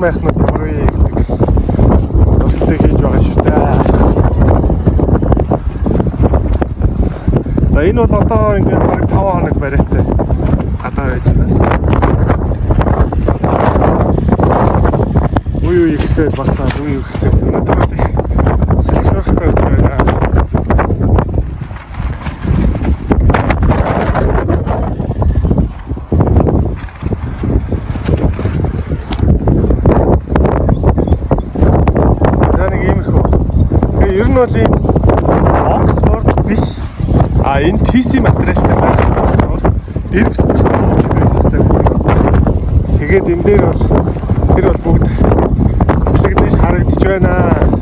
майхнууд ямар вэ гэдэг туршилтыг хийж байгаа шүү дээ. За, энэ бол одоо ингээд бараг 5 хоног бариатай гадаа байж байна. Үе үе ихсээд багасаад, үе үе ихсээд, өнөөдөр бас их салхи өдөр байна. За, нэг иймэрхүү. Тэгээ ер нь бол ийм Oxford биш. А энэ TC материалтай байх болохоор дэрвсэн чинь дууч байхтай. Тэгээд энэ дээр бол тэр бол бүгд хөшлөгдөж харагдаж байна.